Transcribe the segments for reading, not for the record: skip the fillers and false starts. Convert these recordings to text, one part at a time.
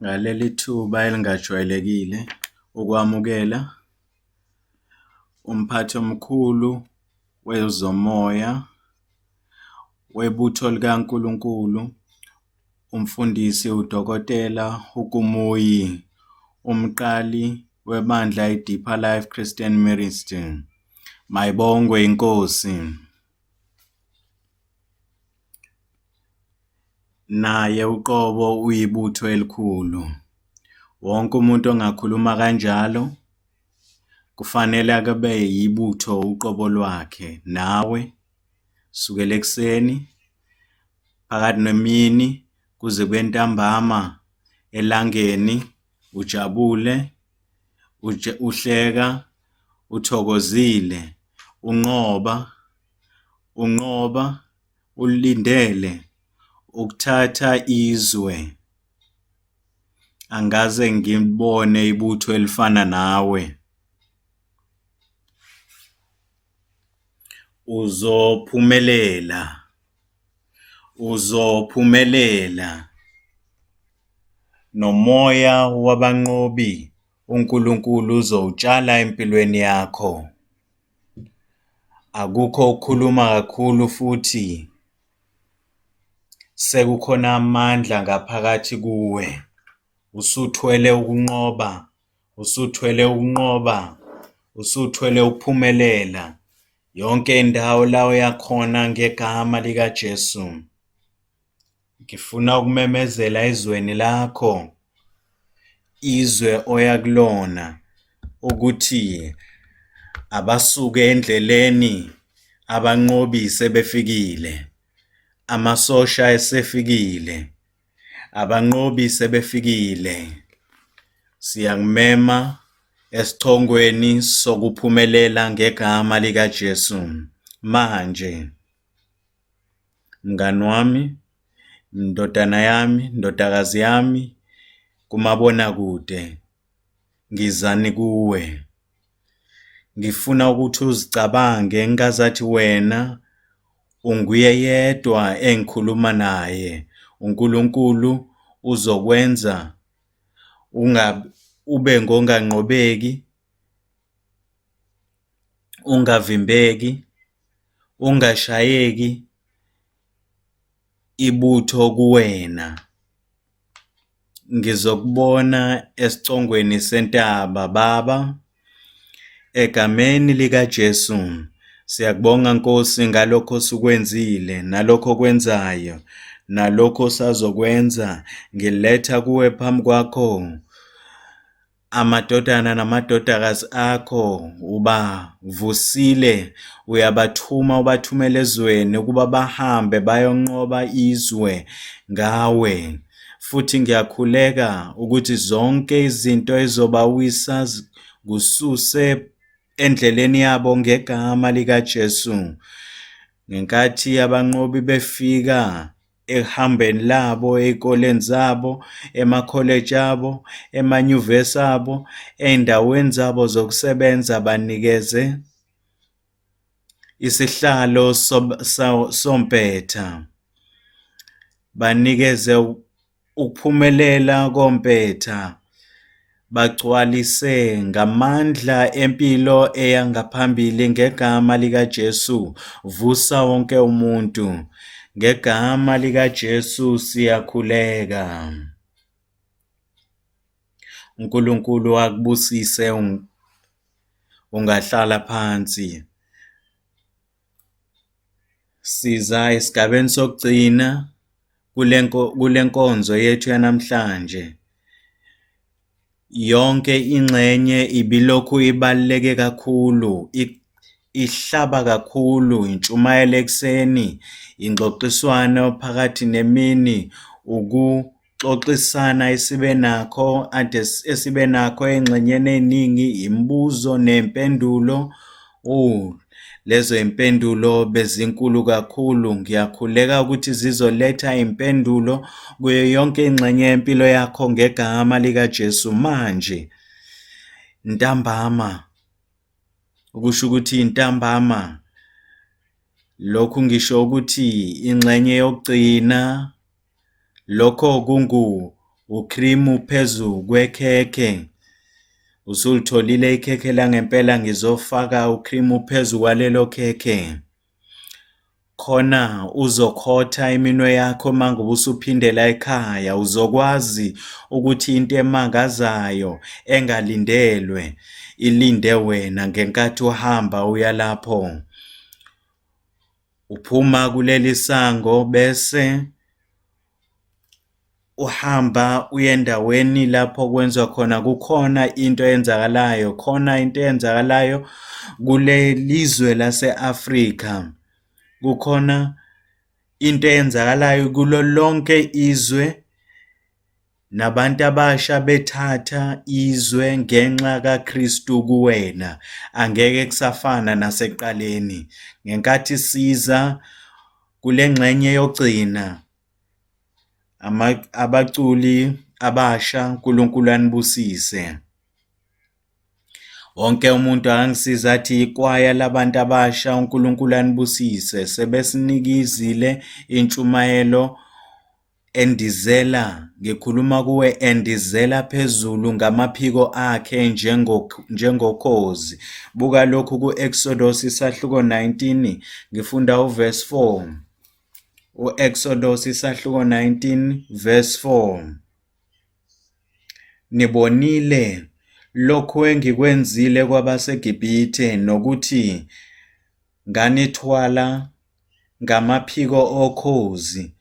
Ngaleli thuba elingajwayelekile ukwamukela uMphathi omkhulu wezomoya webutho likaNkulunkulu, uMfundisi uDokotela uKumuyi, umqali webandla iDeeper Life Christian Ministry. Mayibongwe iNkosi. Naye uqobo uyibutho elikhulu. Wonke umuntu ongakhuluma kanjalo kufanele akabe yibutho uqobo lwakhe. Nawe sukela ekuseni, phakathi nemini, kuze kube ntambama elangeni ujabule, uhleka, uthokozile, unqoba, unqoba, ulindele ukuthatha izwe. Angikaze ngibone ibutho elifana nawe. Uzophumelela, uzophumelela nomoya wabanqobi uNkulunkulu uzowutshala empilweni yakho. Akukho ukukhuluma kakhulu futhi sekukhona amandla ngaphakathi kuwe. Usuthwele ukunqoba, usuthwele ukunqoba, usuthwele ukuphumelela. Yonke indawo la oya khona ngegama likaJesu. Ngifuna ukumemezela ezweni lakho, izwe oya kulona, ukuthi abasuke endleleni abanqobi sebefikile, amasosha esefikile, abanqobi sebefikile. Siyakumema esichongweni sokuphumelela ngegama likaJesu. Manje, mngani wami, ndodana yami, ndodakazi yami, kumabonakude, ngizani kuwe. Ngifuna ukuthi uzicabange ngazathi wena unguye yedwa engikhuluma naye. uNkulunkulu uzokwenza ube ngonganqobeki, ungavimbeki, ungashayeki ibutho kuwena. Ngizokubona esicongweni sentaba, Baba. Egameni likaJesu, siyakubonga Nkosi ngalokho osukwenzile nalokho okwenzayo nalokho osazokwenza. Ngiletha kuwe phambi kwakho amadodana namadodakazi akho ubavusile, uyabathuma ubathumele ezweni ukuba bahambe bayonqoba izwe ngawe. Futhi ngiyakhuleka ukuthi zonke izinto ezobawisa kususe endleleni yabo ngegama likaJesu. Ngenkathi abanqobi befika ehambeni labo, ey'koleni zabo, emakholeji abo, emanyuvesi abo, ey'ndaweni zabo zokusebenza, banikeze isihlalo sompetha, banikeze ukuphumelela kompetha, bagcwalise ngamandla empilo eya ngaphambili ngegama likaJesu. Vusa wonke umuntu. Ngegama likaJesu siyakhuleka. uNkulunkulu akubusise, ungahlala phansi. Siza esigabeni sokugcina kule nkonzo yethu yanamhlanje. Yonke ingxenye ibilokhu ibaluleke kakhulu, ihlaba kakhulu, intshumayelo ekuseni, ingxoxiswano phakathi nemini, ukuxoxisana esibe nakho ade esibe nakho ey'ngxenyeni ey'ningi, imibuzo ney'mpendulo. Oh, lezo y'mpendulo bezinkulu kakhulu. Ngiyakhuleka ukuthi zizoletha iy'mpendulo kuyo yonke ingxenye yempilo yakho ngegama likaJesu. Manje ntambama, ukusho ukuthi ntambama, lokhu ngisho ukuthi ingxenye yokugcina, lokho kungu Ukhrimu phezu kwekhekhe. Usulitholile ikhekhe langempela, ngizofaka ukhrimu phezu kwalelo khekhe. Khona uzokhotha iminwe yakho uma ngabe usuphindela ekhaya, uzokwazi ukuthi into emangazayo engalindelwe ilinde wena ngenkathi uhamba uya lapho. Uphuma kuleli sango bese uhamba uye endaweni lapho kwenziwa khona kukhona into eyenzakalayo, khona into eyenzakalayo kule lizwe lase-Afrika. Kukhona into eyenzakalayo kulo lonke izwe nabantu abasha bethatha izwe ngenxa kaKristu kuwena. Angeke kusafana nasekuqaleni. Ngenkathi siza kule ngxenye yokugcina, abaculi abasha, uNkulunkulu anibusise. Wonke umuntu angisiza athi ikwaya labantu abasha, uNkulunkulu anibusise. Sebesinikizile intshumayelo endizela, ngikhuluma kuwe, endizela phezulu ngamaphiko akhe njengokhozi. Buka lokhu ku-Exodus isahluko 19, ngifunda uverse 4. U-Exodus isahluko 19 verse 4. Nibonile lokhu engikwenzile kwabaseGibhithe nokuthi nganithwala ngamaphiko okhozi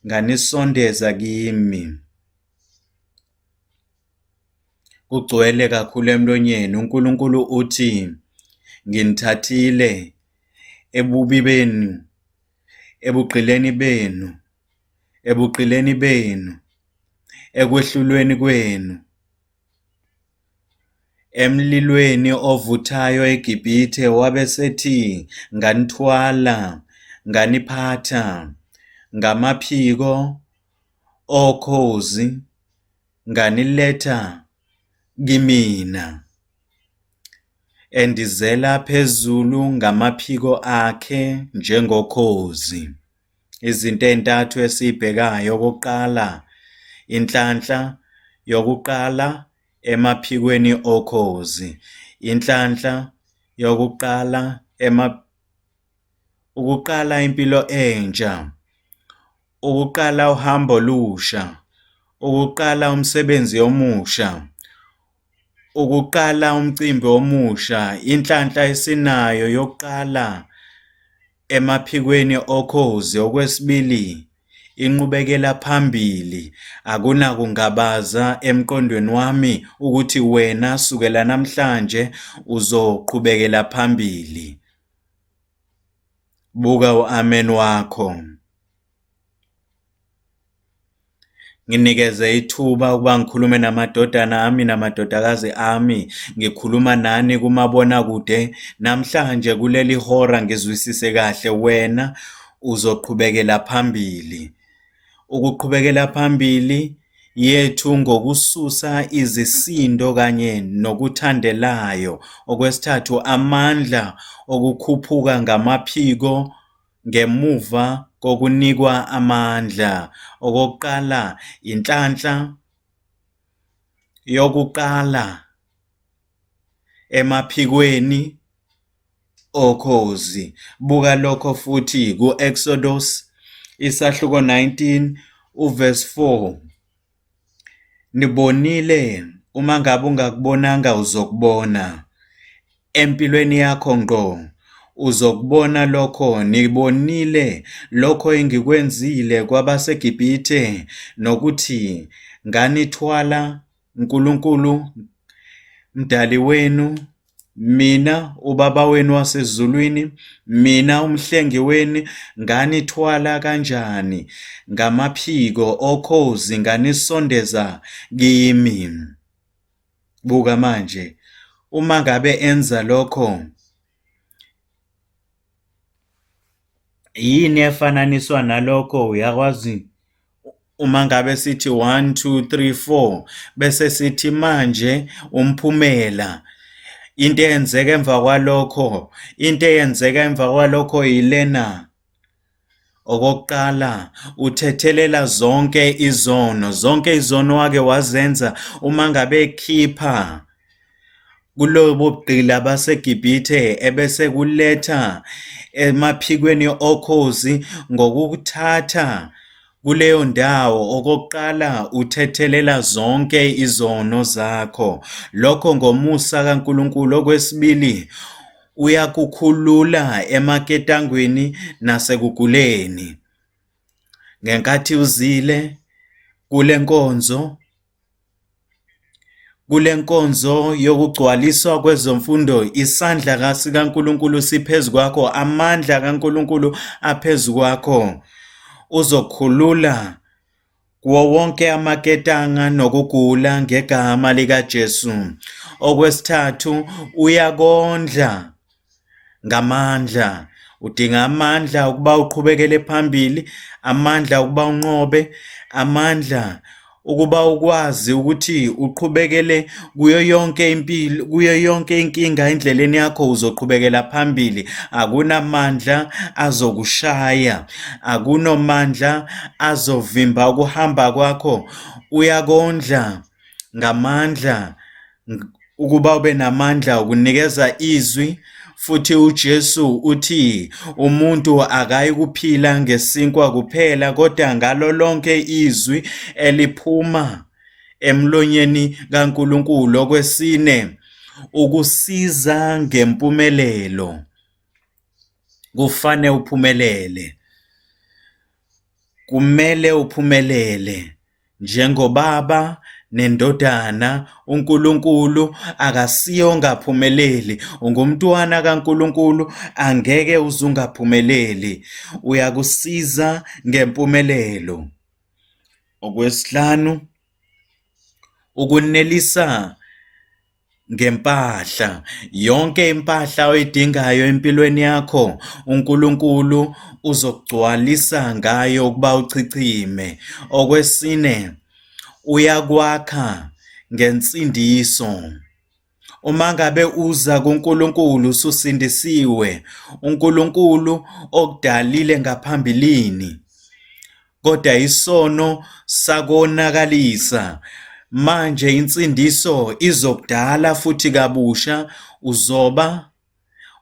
nganisondeza kimi. Kugcwele kakhulu emlonyeni. uNkulunkulu uthi, nginithathile ebubi benu, ebugqileni benu, ebugqileni benu, ekwehlulweni kwenu, emlilweni ovuthayo eGibhithe, wabe sethi, nganithwala, nganiphatha ngamaphiko okhozi, nganiletha kimina. Endizela phezulu ngamaphiko akhe njengokhozi. Izinto ey'ntathu esiy'bhekayo, okokuqala, inhlanhla yokuqala emaphikweni okhozi. Inhlanhla yokuqala ukuqala impilo entsha, ukuqala uhambo olusha, ukuqala umsebenzi omusha, ukuqala umcimbi omusha. Inhlanhla esinayo yokuqala emaphikweni okhozi. Okwesibili, inqubekela phambili. Akunakungabaza emqondweni wami ukuthi wena sukela namhlanje uzoqhubekela phambili. Buka u-amen wakho. Nginikeze ithuba ukuba ngikhulume namadodana ami namadodakazi ami. Ngikhuluma nani kumabonakude namhlanje kuleli hora, ngizwisise kahle, wena uzoqhubekela phambili. Ukuqhubekela phambili yethu ngokususa izisindo kanye nokuthandelayo. Okwesithathu, amandla okukhuphuka ngamaphiko ngemuva kokunikwa amandla. Okokuqala, inhlanhla yokuqala emaphikweni okhozi. Buka lokho futhi ku-Exodus isahluko 19 uverse 4. Nibonile, uma ngabe ungakubonanga uzokubona empilweni yakho ngqo, uzokubona lokho. Nibonile lokho engikwenzile kwabaseGibhithe nokuthi nganithwala uNkulunkulu Mdali wenu, mina ubaba wenu wasezulwini, mina umhlengi wenu, nganithwala kanjani ngamaphiko okhozi nganisondeza kimi. Buka manje, uma ngabe enza lokho, yini efananiswa nalokho? Uyakwazi uma ngabe sithi 1 2 3 4 bese sithi manje umphumela, into eyenzeka emva kwalokho, into eyenzeka emva kwalokho yilena. Okokuqala, uthethelela zonke izono, zonke izono wake wazenza uma ngabe ekhipha kulobo bugqila baseGibhithe ebese kuletha emaphikweni okhozi ngokukuthatha kuleyo ndawo. Okokuqala, uthethelela zonke izono zakho. Lokho ngomusa kaNkulunkulu. Okwesibili, uyakukhulula emaketangweni nasekuguleni. Ngenkathi uzile kule nkonzo, kule nkonzo yokugcwaliswa kwezemfundo, isandla sikaNkulunkulu siphezu kwakho, amandla kaNkulunkulu aphezu kwakho. Uzokhulula kuwo wonke amaketanga nokugula ngegama likaJesu. Okwesithathu, uyakondla ngamandla. Udinga amandla ukuba uqhubekele phambili, amandla ukuba unqobe, amandla ukuba ukwazi ukuthi uqhubekele kuyo yonke impilo, kuyo yonke inkinga endleleni yakho uzoqhubekela phambili. Akunamandla azokushaya, akunomandla azovimba ukuhamba kwakho. Uyakondla ngamandla ukuba ube namandla ukunikeza izwi. Futhi uJesu uthi umuntu akayi kuphila ngesinkwa kuphela kodwa ngalo lonke izwi eliphuma emlonyeni kaNkulunkulu. Okwesine, ukusiza ngempumelelo. Kufane uphumelele. Kumele uphumelele njengobaba nendodana. uNkulunkulu akasiyo ongaphumeleli, ungumntwana kaNkulunkulu, angeke uze ungaphumeleli. Uyakusiza ngempumelelo. Okwesihlanu, ukunelisa ngempahla. Yonke impahla oyidingayo empilweni yakho, uNkulunkulu uzokugcwalisa ngayo ukuba uchichime. Okwesine, uyakwakha ngensindiso. Uma ngabe uza kuNkulunkulu ususindisiwe, uNkulunkulu okudalile ngaphambilini, kodwa isono sakonakalisa. Manje insindiso izokudala futhi kabusha, uzoba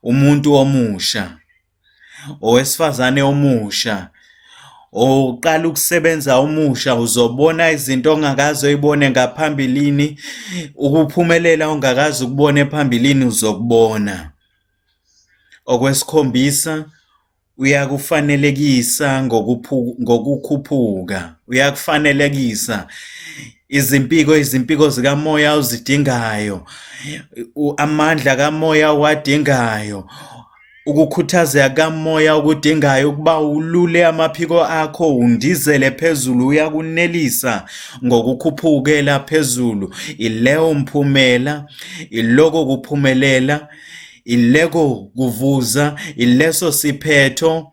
umuntu omusha, owesifazane omusha, oqala ukusebenza omusha. Uzobona izinto ongakaze uyibone ngaphambilini, ukuphumelela ongakaze ukubone phambilini uzokubona. Okwesikhombisa, uyakufanelekisa ngokukhuphuka, uyakufanelekisa izimpiko, izimpiko zikamoya ozidingayo, amandla kamoya owadingayo, ukukhuthazeka kamoya okudingayo ukuba ulule amaphiko akho undizele phezulu. Uyakunelisa ngokukhuphukela phezulu. Ileyo mphumela, iloko kuphumelela, ileko kuvuza, ileso siphetho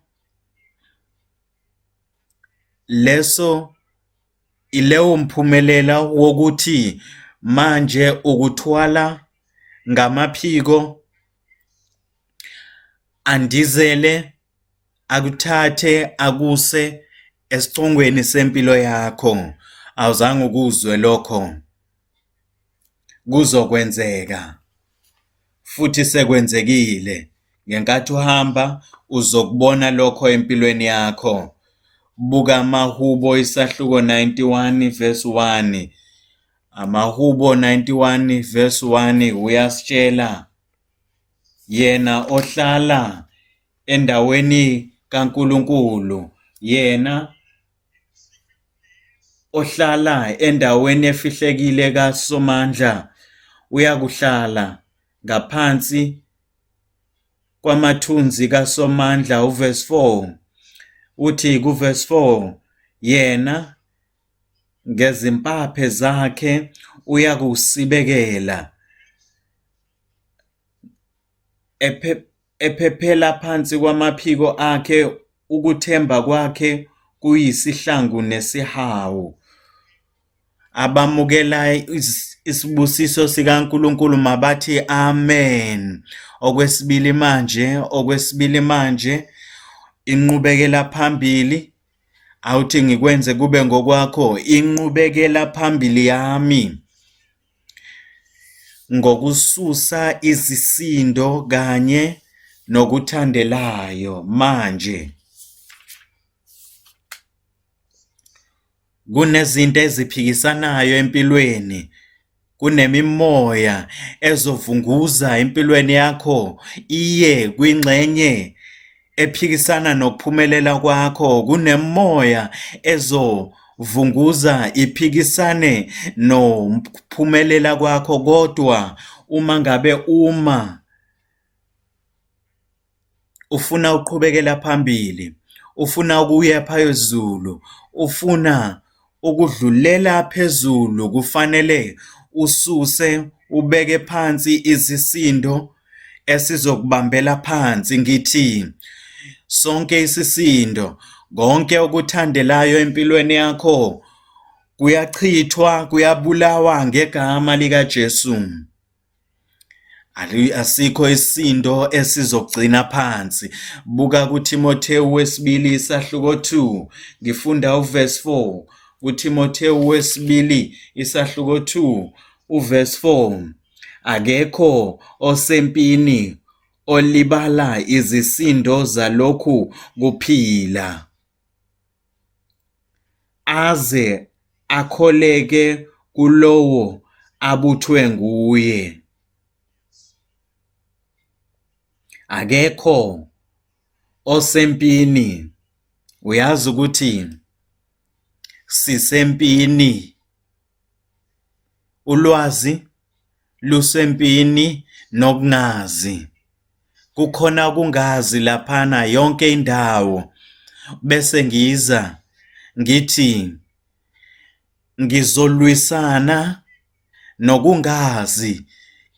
leso, ileyo mphumelela wokuthi manje ukuthwala ngamaphiko andizele akuthathe akuse esicongweni sempilo yakho. Awuzange ukuzwe lokho, kuzokwenzeka futhi sekwenzekile. Ngenkathi uhamba uzokubona lokho empilweni yakho. Buka amaHubo isahluko 91 verse 1. AmaHubo 91 verse 1 uyasitshela, yena ohlala endaweni kaNkulunkulu, yena ohlala endaweni efihlekile kaSomandla, uyakuhlala ngaphansi kwamathunzi kaSomandla. Uverse 4 uthi, kuverse 4, yena ngezimpaphe zakhe uyakusibekela, ephephela phansi kwamaphiko akhe, ukuthemba kwakhe kuyisihlangu nesihawu. Abamukela isibusiso sikaNkulunkulu mabathi amen. Okwesibili manje, okwesibili manje, Inqubekela phambili, awuthi ngikwenze kube ngokwakho, inqubekela phambili yami ngokususa izisindo kanye nokuthandelayo manje. Kunezinto eziphikisanayo empilweni, kunemimoya ezovunguza empilweni yakho iye kwingxenye ephikisana nokuphumelela kwakho, kunemimoya ezovunguza iphikisane nokuphumelela kwakho, kodwa uma ngabe uma ufuna ukuqhubekela phambili, ufuna ukuya phezulu, ufuna ukudlulela phezulu, kufanele ususe ubeke phansi isisindo esizokubambela phansi. Ngithi sonke isisindo, konke okuthandelayo empilweni yakho kuyachithwa, kuyabulawa ngegama likaJesu. Asikho isindo esizogcina phansi. Buka kuThimothewu wesibili isahluko 2, ngifunda uverse 4. KuThimothewu wesibili isahluko 2 uverse 4. Akekho osempini olibala izisindo zalokhu kuphila aze akholeke kulowo abuthwe nguye. Akekho osempini, uyazi ukuthi sisempini. Ulwazi lusempini nokungazi. Kukhona ukungazi laphana yonke indawo. Bese ngiza ngithi ngizolwisana nokungazi,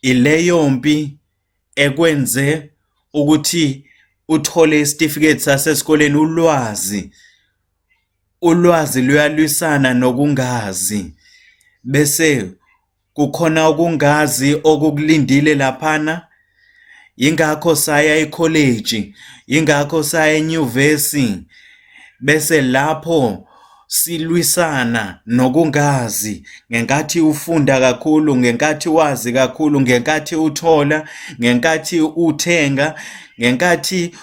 ileyo mpi ekwenze ukuthi uthole isitifiketi sasesikoleni, ulwazi. Ulwazi luyalwisana nokungazi, bese kukhona ukungazi okukulindile laphana. Yingakho saya ekholeji, yingakho saya enyuvesi, bese lapho silwisana nokungazi. Ngenkathi ufunda kakhulu, ngenkathi wazi kakhulu, ngenkathi uthola, ngenkathi uthenga, ngenkathi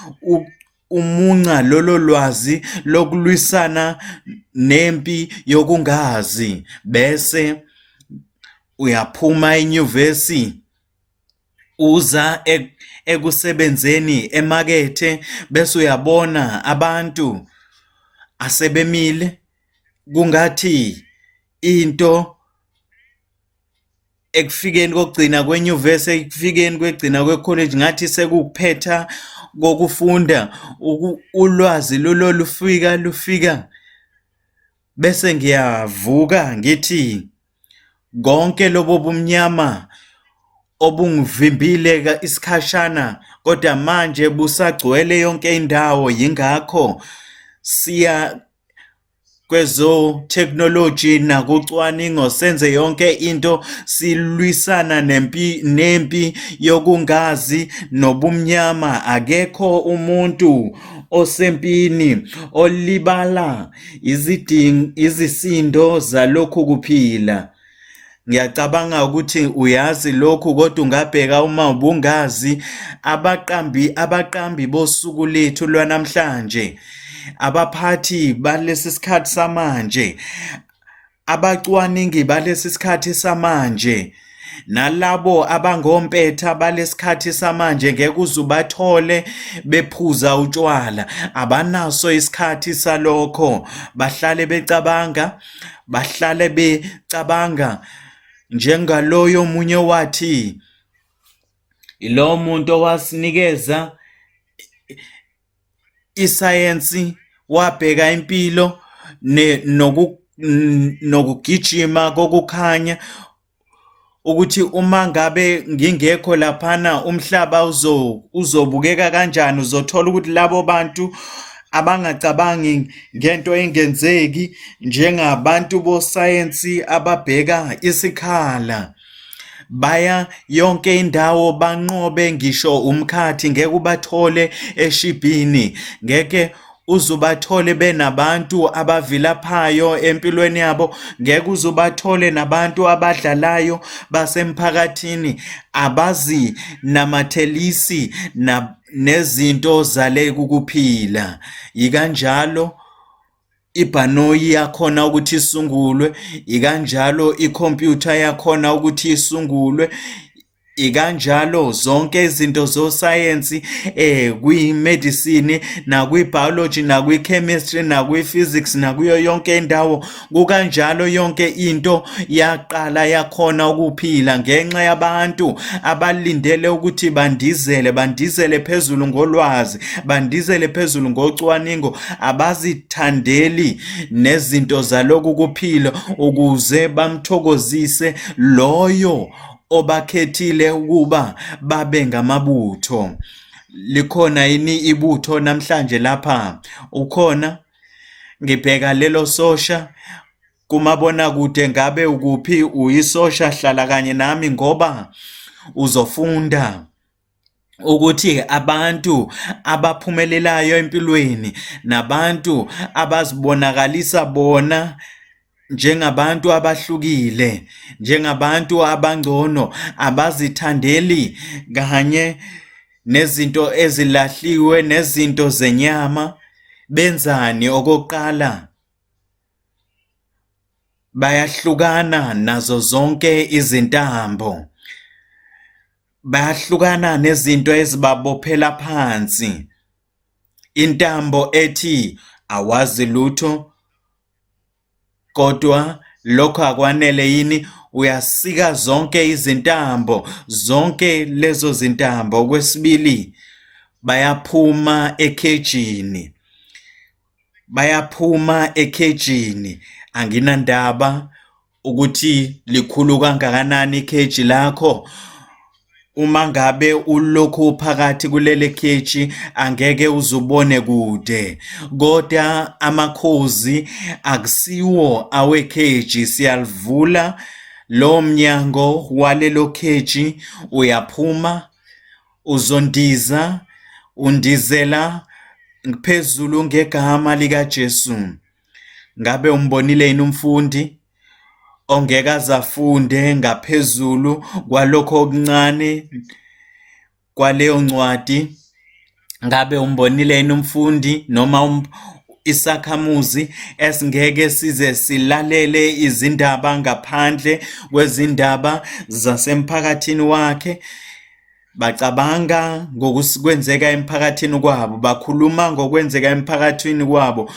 umunca lolo lwazi lokulwisana nempi yokungazi, bese uyaphuma enyuvesi uza ekusebenzeni emakethe, bese uyabona abantu asebemile kungathi into ekufikeni kokugcina kwenyuvesi, ekufikeni kwegcina kwekholeji ngathi sekukuphetha kokufunda, ulwazi lulo lufika lufika bese ngiyavuka ngithi konke lobo bumnyama obungivimbile isikhashana kodwa manje busagcwele yonke indawo. Yingakho siya kwezotheknoloji nakucwaningo senze yonke into silwisana nempi nempi yokungazi nobumnyama. Akekho umuntu osempini olibala izidingo izisindo zalokhu kuphila. Ngiyacabanga ukuthi uyazi lokhu kodwa ungabheka uma ubungazi abaqambi abaqambi bosuku lethu lwanamhlanje, abaphathi balesi sikhathi samanje, abacwaningi balesi sikhathi samanje, nalabo abangompetha balesikhathi samanje ngeke uze ubathole bephuza utshwala, abanaso isikhathi salokho, bahlale becabanga bahlale becabanga njengaloyo munye wathi ilo muntu owasinikeza isayensi wabheka impilo nokugijima kokukhanya ukuthi uma ngabe ngingekho laphana umhlaba uzobukeka kanjani. Uzothola ukuthi labo bantu abangacabangi ngento engenzeki njengabantu bosayensi ababheka isikhala. Baya yonke indawo banqobe ngisho umkhathi, ngeke ubathole eshibhini, ngeke uzubathole benabantu abavilaphayo empilweni yabo, ngeke uzubathole nabantu abadlalayo basemphakathini abazinamathelisi nezinto zale kukuphila. Yikanjalo ibhanoyi yakhona ukuthi isungulwe, ikanjalo ikhompyutha yakhona ukuthi isungulwe, ikanjalo zonke izinto zosayensi kwi-medicine nakwi-biology nakwi-chemistry nakwi-physics nakuyo yonke indawo. Kukanjalo yonke into yaqala yakhona ukuphila ngenxa yabantu abalindele ukuthi bandizele, bandizele phezulu ngolwazi, bandizele phezulu ngocwaningo, abazithandeli nezinto zaloku kuphila ukuze bamthokozise loyo obakhethile ukuba babe ngamabutho. Likhona yini ibutho namhlanje lapha? Ukhona? Ngibheka lelo sosha kumabonakude, ngabe ukuphi? Uyisosha, hlala kanye nami ngoba uzofunda ukuthi abantu abaphumelelayo empilweni nabantu abazibonakalisa bona njengabantu abahlukile, njengabantu abangcono, abazithandeli kanye nezinto ezilahliwe nezinto zenyama, benzani? Okokuqala, bayahlukana nazo zonke izintambo, bayahlukana nezinto ezibabophela phansi. Intambo ethi awazi lutho, kodwa lokho akwanele yini? Uyasika zonke izintambo, zonke lezo zintambo. Okwesibili, bayaphuma ekhejini, bayaphuma ekhejini. Anginandaba ukuthi likhulu kangakanani ikheji lakho, uma ngabe ulokhu uphakathi kuleli kheji angeke uzubone kude, kodwa amakhozi akusiwo awekheji. Siyalivula lowo mnyango walelo kheji, uyaphuma, uzondiza, undizela phezulu ngegama likaJesu. Ngabe umbonile yini umfundi ongeke aze afunde ngaphezulu kwalokho okuncane kwaleyo ncwadi? Ngabe umbonile yini umfundi noma isakhamuzi esingeke size silalele izindaba ngaphandle kwezindaba zasemphakathini wakhe? Bacabanga ngokwenzeka emphakathini kwabo, bakhuluma ngokwenzeka emphakathini kwabo,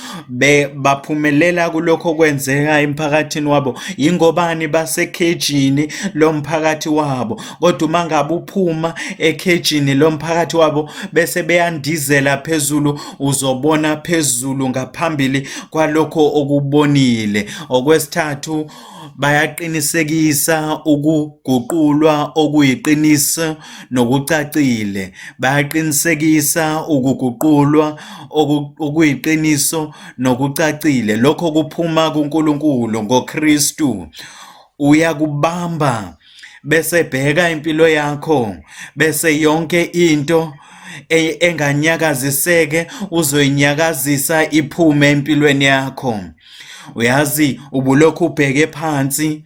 baphumelela kulokho okwenzeka emphakathini wabo. Yingobani? Basekhejini lomphakathi wabo. Kodwa uma ngabe uphuma ekhejini lomphakathi wabo bese beyandizela phezulu, uzobona phezulu ngaphambili kwalokho okubonile. Okwesithathu, bayaqinisekisa ukuguqulwa okuyiqiniso nokucacile. Bayaqinisekisa ukuguqulwa okuyiqiniso nokucacile. Lokho kuphuma kuNkulunkulu ngoKristu. Uyakubamba bese bheka impilo yakho, bese yonke into enganyakaziseke uzoyinyakazisa iphume empilweni yakho. Uyazi, ubulokhu ubheke phansi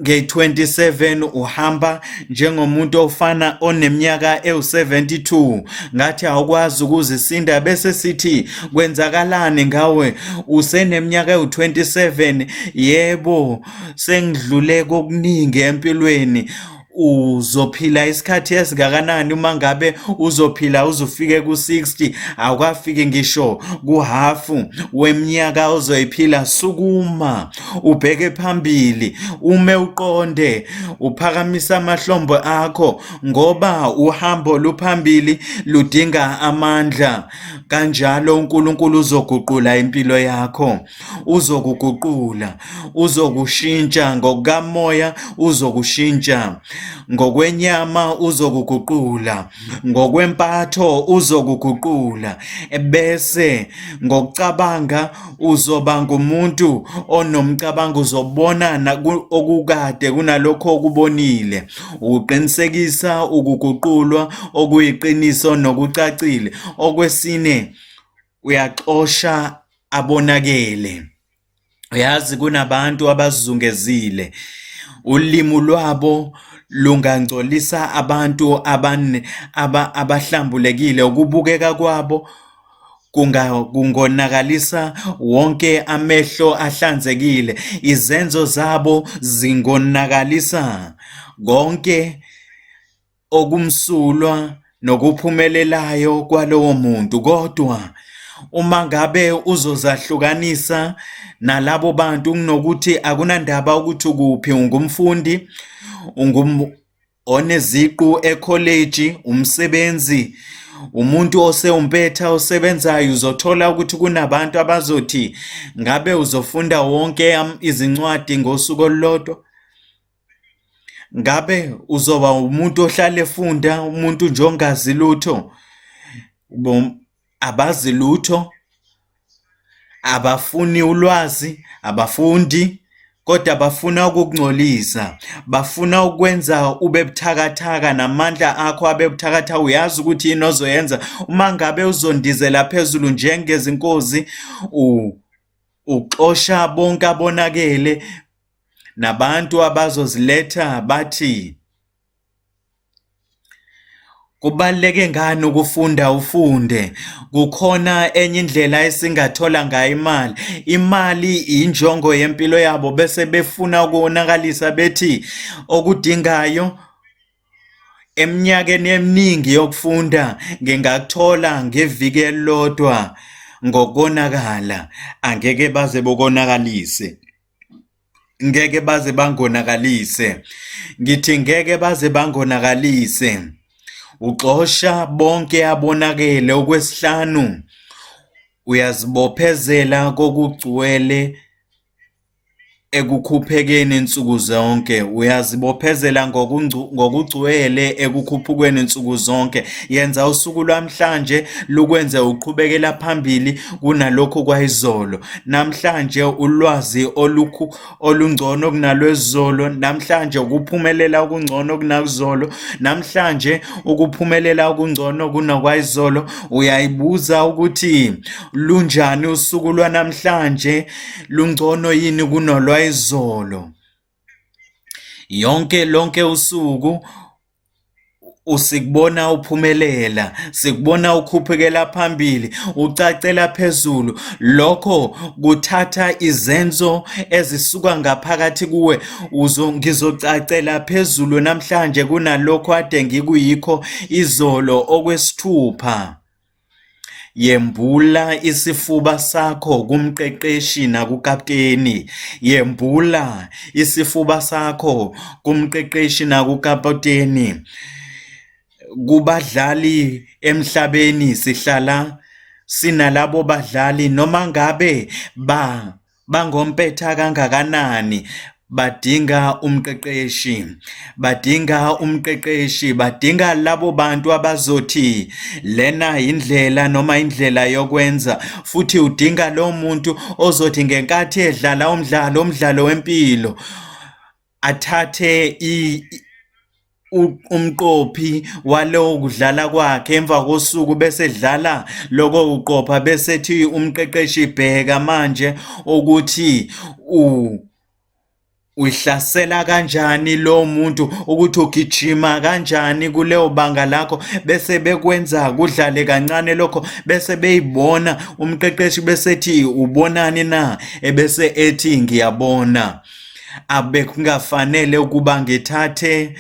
nge-27 uhamba njengomuntu ofana oneminyaka ewu-72, ngathi awukwazi ukuzisinda, bese sithi kwenzakalani ngawe useneminyaka ewu-27? Yebo, sengidlule kokuningi empilweni. Uzophila isikhathi esingakanani? Uma ngabe uzophila uzufike ku-60, awukafiki ngisho kuhafu weminyaka ozoyiphila. Sukuma ubheke phambili, ume uqonde, uphakamisa amahlombe akho, ngoba uhambo luphambili ludinga amandla. Kanjalo uNkulunkulu uzoguqula impilo yakho, uzokuguqula, uzokushintsha ngokukamoya, uzokushintsha. Ngokwenyama uzokuguqula, ngokwempatho uzokuguqula, bese ngokucabanga uzoba ngumuntu onomcabango, uzobona okukade kunalokho okubonile. Uqinisekisa ukuguqulwa okuyiqiniso nokucacile. Okwesine, uyaxosha abonakele. Uyazi kunabantu abazungezile, ulimi lwabo lungangcolisa abantu abahlambulekile, ukubukeka kwabo kungonakalisa wonke amehlo ahlanzekile, izenzo zabo zingonakalisa konke okumsulwa nokuphumelelayo kwalowo muntu. Kodwa uma ngabe uzozahlukanisa nalabo bantu, kunokuthi akunandaba ukuthi ukuphi, ungumfundi, oneziqu ekholeji, umsebenzi, umuntu osewumpetha osebenzayo, uzothola ukuthi kunabantu abazothi ngabe uzofunda wonke izincwadi ngosuku olulodwa. Ngabe uzoba umuntu ohlale efunda, umuntu nje ongazi lutho? Abazi lutho, abafuni ulwazi, abafundi, kodwa bafuna ukukungcolisa, bafuna ukwenza ube buthakathaka namandla akho abe buthakathaka. Uyazi ukuthi yini ozoyenza uma ngabe uzondizela phezulu njengezinkozi, uxosha bonke abonakele nabantu abazoziletha bathi kubaluleke ngani ukufunda ufunde? Kukhona enye indlela esingathola ngayo imali. Imali injongo yempilo yabo, bese befuna ukuwonakalisa bethi okudingayo eminyakeni eminingi yokufunda ngingakuthola ngeviki elilodwa ngokonakala. Angeke baze bokonakalise. Ngeke baze bangonakalise. Ngithi ngeke baze bangonakalise. Uxosha bonke abonakele. Okwesihlanu, uyazibophezela kokugcwele ekukhuphekeni nsuku zonke. Uyazibophezela ngokugcwele ekukhuphukeni nsuku zonke. Yenza usuku lwamhlanje lukwenze uqhubekela phambili kunalokhu kwayizolo. Namhlanje ulwazi olungcono kunalwezolo, namhlanje ukuphumelela okungcono kunakuzolo, namhlanje ukuphumelela okungcono kunakwayizolo. Uyayibuza ukuthi lunjani usuku lwanamhlanje, lungcono yini kunolwayizolo? Yonke lonke usuku usikubona uphumelela, sikubona ukhuphukela phambili, ucacela phezulu. Lokho kuthatha izenzo ezisuka ngaphakathi kuwe. Ngizocacela phezulu namhlanje kunalokho ade ngikuyikho izolo. Okwesithupha, yembula isifuba sakho kumqeqeshi nakukapteni. Yembula isifuba sakho kumqeqeshi nakukapteni. Kubadlali emhlabeni sihlala sinalabo badlali noma ngabe bangompetha kangakanani, badinga umqeqeshi, badinga umqeqeshi, badinga labo bantu abazothi lena indlela noma indlela yokwenza. Futhi udinga lo muntu ozothi ngenkathi edlala umdlalo, umdlalo wempilo, athathe umqophi walowo kudlala kwakhe emva kosuku, bese edlala lokho kuqopha, bese ethi umqeqeshi bheka manje ukuthi uyihlasela kanjani lo muntu, ukuthi ugijima kanjani kuleyo banga lakho, bese bekwenza kudlale kancane lokho, bese beyibona umqeqeshi, bese ethi ubonani na, ebese ethi ngiyabona abekungafanele ukuba ngithathe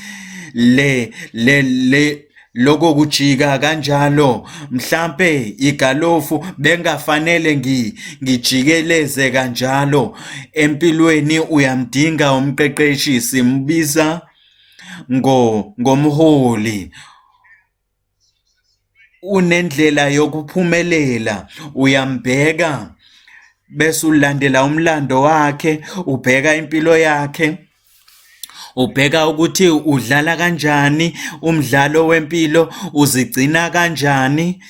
le le le lokho kujika kanjalo, mhlampe igalofu bengafanele ngijikeleze kanjalo. Empilweni uyamdinga umqeqeshi, simbiza ngomholi. Unendlela yokuphumelela, uyambheka bese ulandela umlando wakhe, ubheka impilo yakhe. Ubheka ukuthi udlala kanjani umdlalo wempilo, uzigcina kanjani,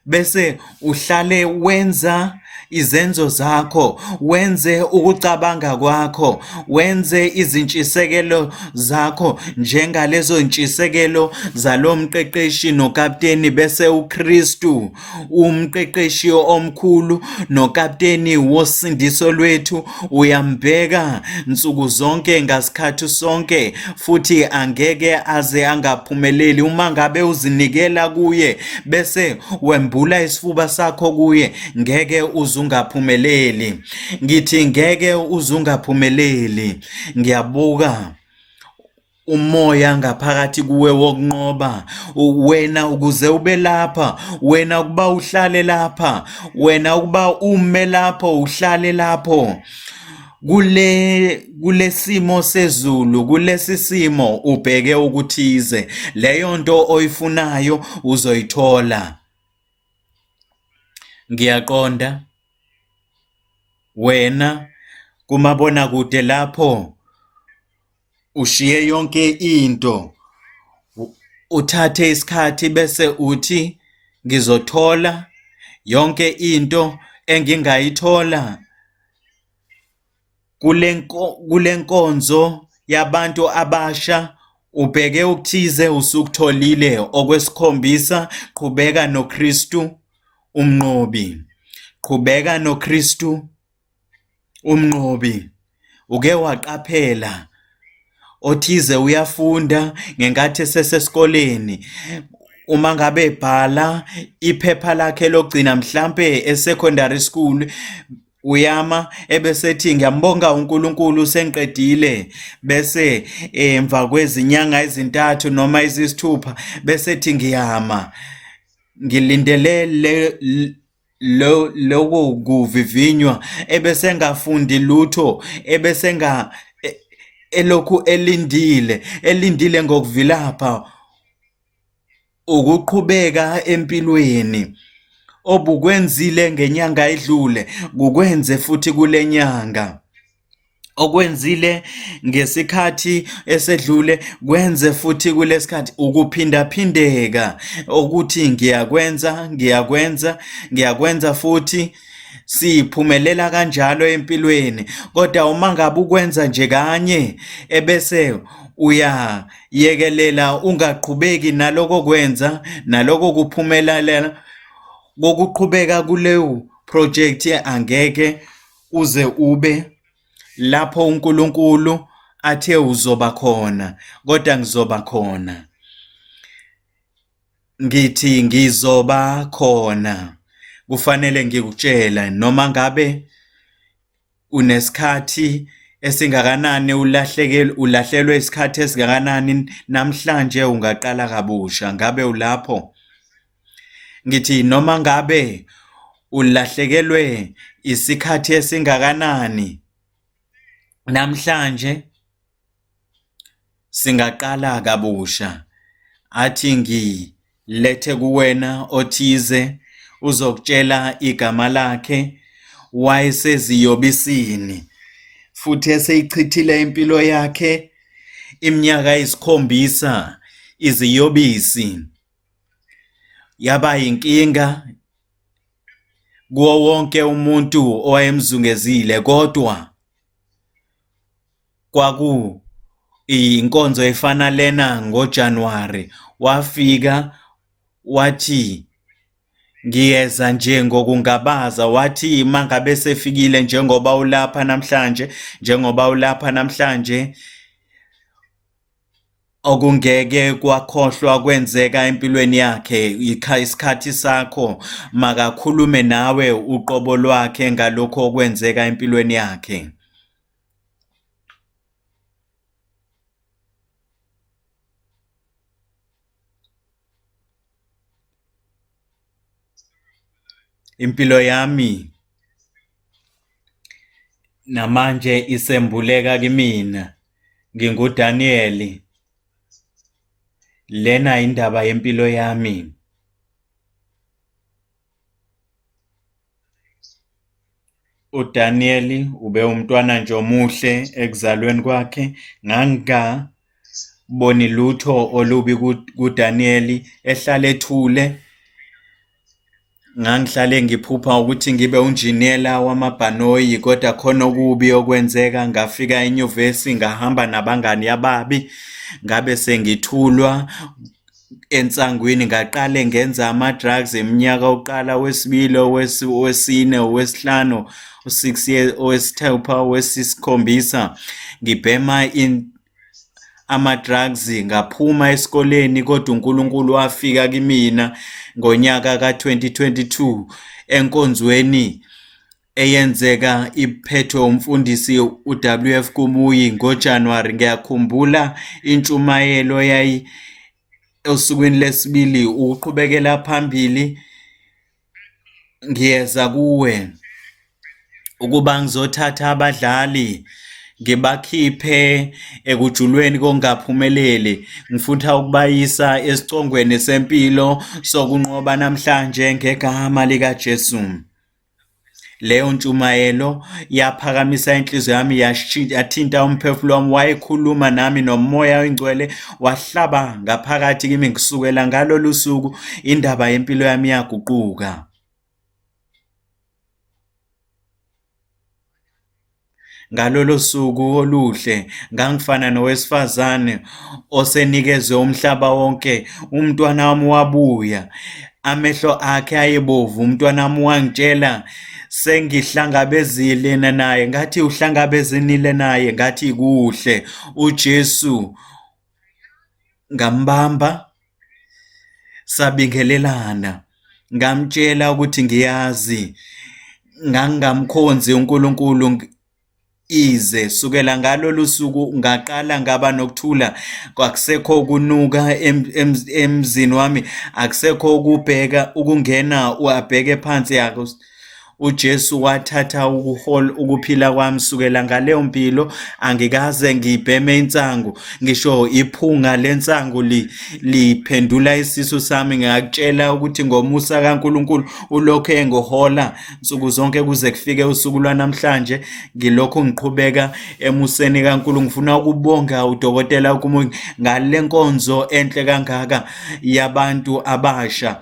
bese uhlale wenza izenzo zakho, wenze ukucabanga kwakho, wenze izintshisekelo zakho njengalezo ntshisekelo zalo mqeqeshi nokapteni, bese uKristu umqeqeshi omkhulu nokapteni wosindiso lwethu uyambheka nsuku zonke ngasikhathi sonke, futhi angeke aze angaphumeleli uma ngabe uzinikela kuye bese wembula isifuba sakho kuye, ngeke uzungaphumeleli. Ngithi ngeke uzungaphumeleli. Ngiyabuka umoya ngaphakathi kuwe wokunqoba wena ukuze ube lapha, wena ukuba uhlale lapha, wena ukuba ume lapho, uhlale lapho kulesimo sezulu, kulesi simo ubheke ukuthize, leyo nto oyifunayo uzoyithola. Ngiyaqonda wena kumabonakude lapho ushiye yonke into, uthathe isikhathi bese uthi ngizothola yonke into engingayithola kule nkonzo yabantu abasha, ubheke okuthize usukutholile. Okwesikhombisa, qhubeka noKristu umnqobi. Qhubeka noKristu umnqobi. Uke waqaphela othize uyafunda ngenkathi esesesikoleni, uma ngabe ebhala iphepha lakhe lokugcina mhlampe e-secondary school, uyama ebesethi ngiyambonga uNkulunkulu sengiqedile, bese emva kwezinyanga ezintathu noma eziyisithupha bese ethi ngiyama ngilindele loko kuvivinywa, ebesengafundi lutho, ebesenga elokhu elindile, elindile ngokuvilapha ukuqhubeka empilweni. Obukwenzile ngenyanga edlule kukwenze futhi kule nyanga, okwenzile ngesikhathi esedlule kwenze futhi kulesikhathi, ukuphindaphindeka okuthi ngiyakwenza, ngiyakwenza, ngiyakwenza futhi siphumelela kanjalo empilweni. Kodwa uma ngabe ukwenza nje kanye ebese uyayekelela, ungaqhubeki naloko kwenza, naloko kuphumelela kokuqhubeka kuleyo project, angeke uze ube lapho uNkulunkulu athe uzoba khona. Kodwa ngizoba khona, ngithi ngizoba khona. Kufanele ngikutshela noma ngabe unesikhathi esingakanani ulahlekelwe, ulahlelwe isikhathi esingakanani, namhlanje ungaqala kabusha. Ngabe ulapho? Ngithi noma ngabe ulahlekelwe isikhathi esingakanani, namhlanje singaqala kabusha. Athi ngilethe kuwena othize uzokutshela igama lakhe, wayeseziyobisini futhi eseyichithile impilo yakhe iminyaka eyisikhombisa iziyobisi, yaba yinkinga kuwo wonke umuntu owayemzungezile. Kodwa kwaku inkonzo efana lena ngoJanuwari, wafika wathi ngiyeza nje ngokungabaza, wathi mangabe sefikile njengoba ulapha namhlanje, njengoba ulapha namhlanje, okungeke kwakhohlwa kwenzeka empilweni yakhe, isikhathi sakho, makakhulume nawe uqobo lwakhe ngalokho okwenzeka empilweni yakhe. Impilo yami namanje isembuleka kimina. NginguDaniyeli. Lena indaba yempilo yami. UDaniyeli ube umntwana nje omuhle ekuzalweni kwakhe. Ngangingaboni lutho olubi kuDaniyeli, ehlale ethule. Ngangihlale ngiphupha ukuthi ngibe unjiniyela wamabhanoyi, kodwa khona okubi okwenzeka, ngafika enyuvesi ngahamba nabangani ababi, ngabe sengithulwa ensangwini, ngaqale ngenza ama-drugs iminyaka wokuqala, owesibili, owesine, owesihlanu, u-six years, owesithupha, owesisikhombisa, ngibhema ama-drugs. Ngaphuma esikoleni, kodwa uNkulunkulu wafika kimina ngonyaka ka-2022 enkonzweni eyenzeka iphethwe umfundisi uWF Kumuyi ngoJanuwari. Ngiyakhumbula intshumayelo yayi osukwini lesibili, ukuqhubekela phambili, ngiyeza kuwe ukuba ngizothatha abadlali ngibakhiphe ekujulweni kokungaphumeleli, ngifutha ukubayisa esicongweni sempilo sokunqoba namhlanje ngegama likaJesu. Leyo ntshumayelo yaphakamisa inhliziyo yami, yathinta umphefumulo wami, wayekhuluma nami noMoya oNgcwele wahlaba ngaphakathi kimi. Kusukela ngalolu suku indaba yempilo yami yaguquka. Ngalolo suku oluhle ngangifana nowesifazane osenikezwe umhlaba wonke. Umntwana wami wabuya, amehlo akhe ayebovu. Umntwana wami wangitshela sengihlangabezile naye, ngathi uhlangabezanile naye, ngathi kuhle uJesu. Ngambamba, sabingelelana, ngamtshela ukuthi ngiyazi ngangingamkhonzi uNkulunkulu ize. Sukela ngalolu suku ngaqala ngaba nokuthula, kwakusekho ukunuka emzini wami, akusekho ukubheka ukungena abheke phansi yakho. UJesu wathatha ukuhola ukuphila kwami. Sukela ngaleyo mpilo angikaze ngibheme insangu, ngisho iphunga lensangu liphendula isisu sami. Ngiyakutshela ukuthi ngomusa kaNkulunkulu ulokhu engihola nsuku zonke kuze kufike usuku lwanamhlanje, ngilokhu ngiqhubeka emuseni kaNkulunkulu. Ngifuna ukubonga uDokotela Kumuyi ngale nkonzo enhle kangaka yabantu abasha.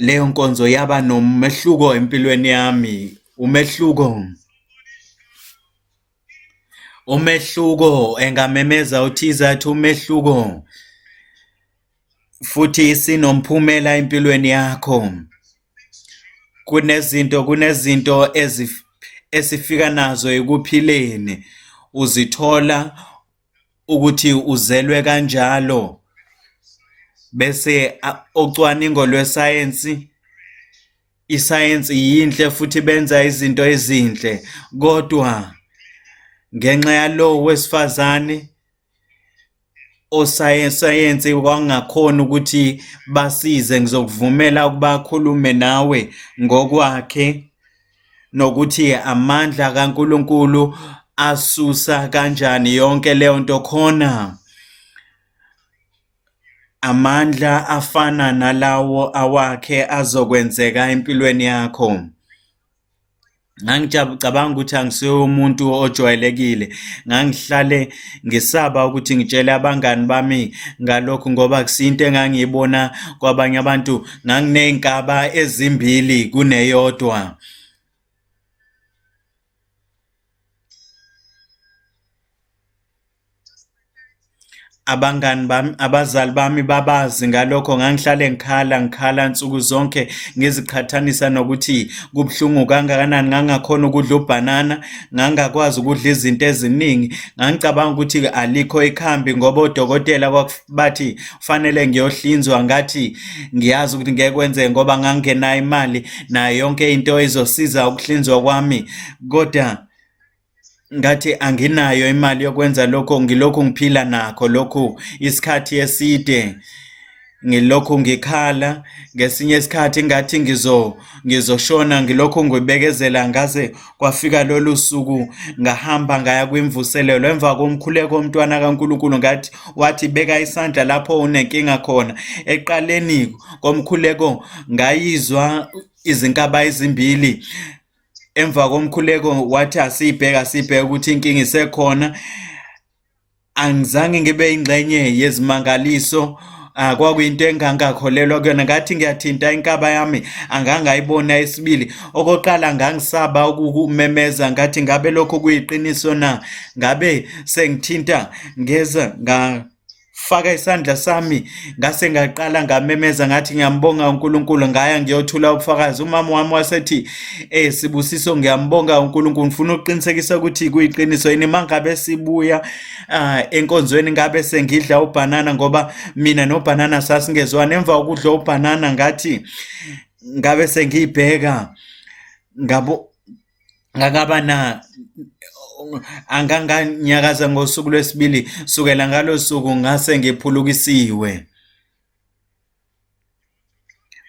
Leyo nkonzo yaba nomehluko empilweni yami, umehluko. Umehluko, engamemeza uthize athi umehluko, futhi isinomphumela empilweni yakho. Kunezinto, kunezinto esifika nazo ekuphileni, uzithola ukuthi uzelwe kanjalo, bese ocwaningo lwesayensi, isayensi yinhle futhi benza izinto ezinhle, kodwa ngenxa yalowo wesifazane osayensi wangakhona ukuthi basize, ngizokuvumela ukuba akhulume nawe ngokwakhe, nokuthi amandla kaNkulunkulu asusa kanjani yonke leyo nto khona. Amandla afana nalawo awakhe azokwenzeka empilweni yakho. Ngangicabanga ukuthi angisiye umuntu ojwayelekile. Ngangihlale ngisaba ukuthi ngitshele abangani bami ngalokhu ngoba akusiyo into engangiyibona kwabanye abantu. Nganginey'nkaba ezimbili kuneyodwa. Abangani bami, abazali bami babazi ngalokho. Ngangihlale ngikhala, ngikhala nsuku zonke, ngiziqhathanisa nokuthi kubuhlungu kangakanani. Ngangingakhona ukudla ubhanana, ngangingakwazi ukudla izinto eziningi. Ngangicabanga ukuthi alikho ikhambi ngoba odokotela bathi kufanele ngiyohlinzwa. Ngathi ngiyazi ukuthi ngeke kwenzeke ngoba ngangingenayo imali nayo yonke into ezosiza ukuhlinzwa kwami, kodwa ngathi anginayo imali yokwenza lokho, ngilokhu ngiphila nakho lokhu isikhathi eside, ngilokhu ngikhala. Ngesinye isikhathi ngathi ngizoshona, ngilokhu ngibekezela ngaze kwafika lolu suku ngahamba ngaya kwimvuselelo. Emva komkhuleko womntwana kaNkulunkulu ngathi, wathi beka isandla lapho unenkinga khona. Ekuqaleni komkhuleko ngayizwa izinkaba ezimbili. Emva komkhuleko wathi asibheke asibheke ukuthi inkinga isekhona. Angizange ngibe ingxenye yezimangaliso, kwakuyinto engangakholelwa kuyona. Ngathi ngiyathinta inkaba yami, angangayibona isibili. Okokuqala ngangisaba ukumemeza, ngathi ngabe lokhu kuyiqiniso na? Ngabe sengithinta ngeza ngafaka isandla sami, ngase ngaqala ngamemeza ngathi ngiyambonga uNkulunkulu, ngaya ngiyothula ubufakazi. Umama wami wasethi, Sibusiso, ngiyambonga uNkulunkulu, ngifuna ukuqinisekisa ukuthi kuyiqiniso yini. Mangabe sibuya enkonzweni ngabe sengidla ubhanana, ngoba mina nobhanana sasingezwani. Emva kokudla ubhanana ngathi ngabe sengiyibheka ngabo ngakaba na anganganyakaza ngosuku lwesibili. Sukela ngalo suku ngase ngiphulukisiwe.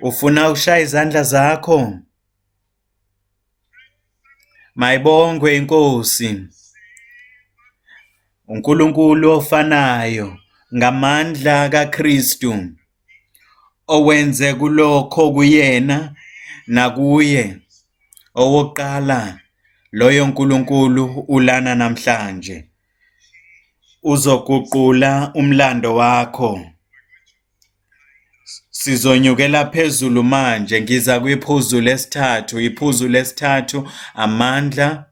Ufuna ukushaya izandla zakho? Mayibongwe iNkosi. uNkulunkulu ofanayo ngamandla kaKristu owenze kulokho kuyena nakuye owokuqala, loyo Nkulunkulu ulana namhlanje. Uzoguqula umlando wakho. Sizonyukela phezulu manje, ngiza kwiphuzu lesithathu. Iphuzu lesithathu, amandla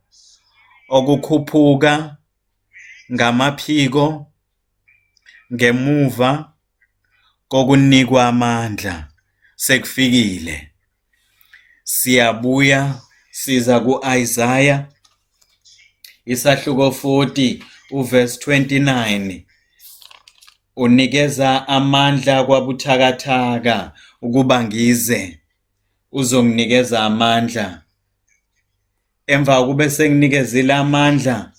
okukhuphuka ngamaphiko ngemuva kokunikwa amandla sekufikile. Siyabuya siza ku-Isaya isahluko 40 uverse 29. Unikeza amandla kwabuthakathaka ukuba ngize, uzonginikeza amandla. Emva kube senginikezile amandla,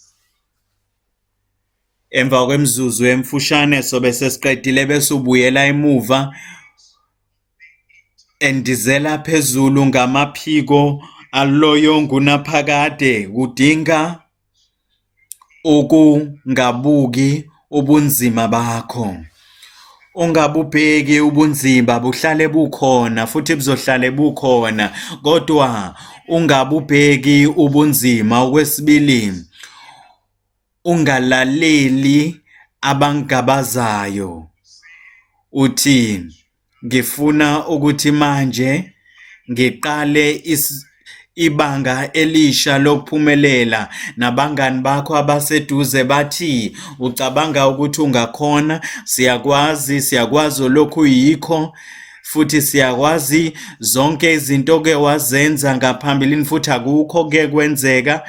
emva kwemizuzu emfushane sobe sesiqedile bese ubuyela emuva endizela phezulu ngamaphiko aloyo ngunaphakade. Kudinga ukungabuki ubunzima bakho. Ungabubheki ubunzima, buhlale bukhona futhi buzohlale bukhona, kodwa ungabubheki ubunzima. Okwesibili, ungalaleli abangabazayo. Uthi ngifuna ukuthi manje ngiqale ibanga elisha lokuphumelela, nabangani bakho abaseduze bathi ucabanga ukuthi ungakhona. Siyakwazi, siyakwazi lokhu yikho, futhi siyakwazi zonke izinto oke wazenza ngaphambilini futhi akukho ke kwenzeka.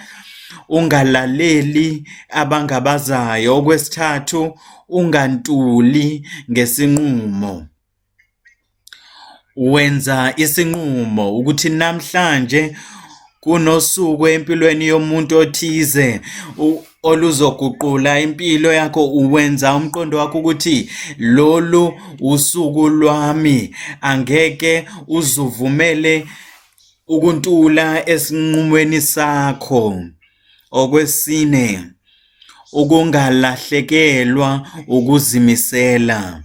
Ungalaleli abangabazayo. Okwesithathu, ungantuli ngesinqumo. Wenza isinqumo ukuthi namhlanje kunosuku empilweni yomuntu othize oluzoguqula impilo yakho. Uwenza umqondo wakho ukuthi lolu usuku lwami, angeke uzuvumele ukuntula esinqumweni sakho. Okwesine, ukungalahlekelwa ukuzimisela.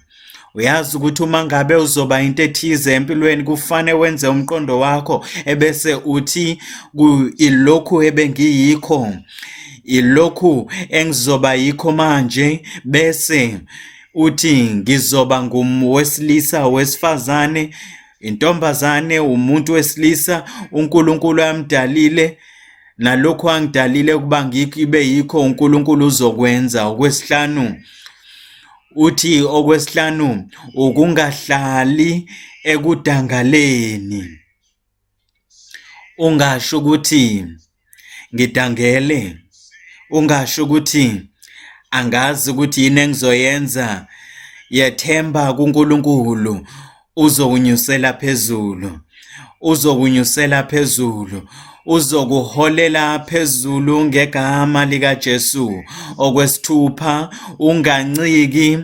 Uyazi ukuthi uma ngabe uzoba into ethize empilweni kufane wenze umqondo wakho ebese uthi ilokhu ebengiyikho, ilokhu engizoba yikho manje, bese uthi ngizoba nguwesilisa, wesifazane, intombazane, umuntu wesilisa uNkulunkulu amdalile, nalokhu angidalile ukuba ngibe yikho uNkulunkulu uzokwenza. Okwesihlanu, uthi okwesihlanu ukungahlali ekudangaleni. Ungasho ukuthi ngidangele, ungasho ukuthi angazi ukuthi yini engizoyenza. Yethemba kuNkulunkulu, uzokunyusela phezulu, uzokunyusela phezulu, uzokuholela phezulu ngegama likaJesu. Okwesithupha, unganciki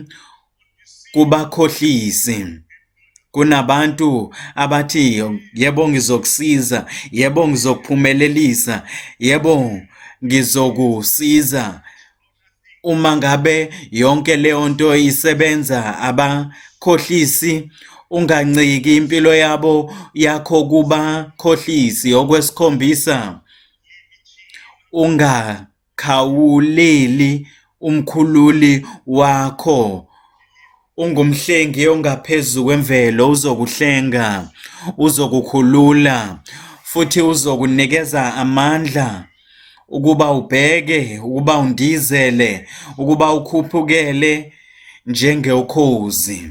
kubakhohlisi. Kunabantu abathi yebo ngizokusiza, yebo ngizokuphumelelisa, yebo ngizokusiza. Uma ngabe yonke leyo nto isebenza, abakhohlisi, unganciki impilo yabo yakho kubakhohlisi. Okwesikhombisa, Ungakhawuleli umkhululi wakho. Ungumhlengi ongaphezu kwemvelo, uzokuhlenga, uzokukhulula, futhi uzokunikeza amandla ukuba ubheke, ukuba undizele, ukuba ukhuphukele njengokhozi.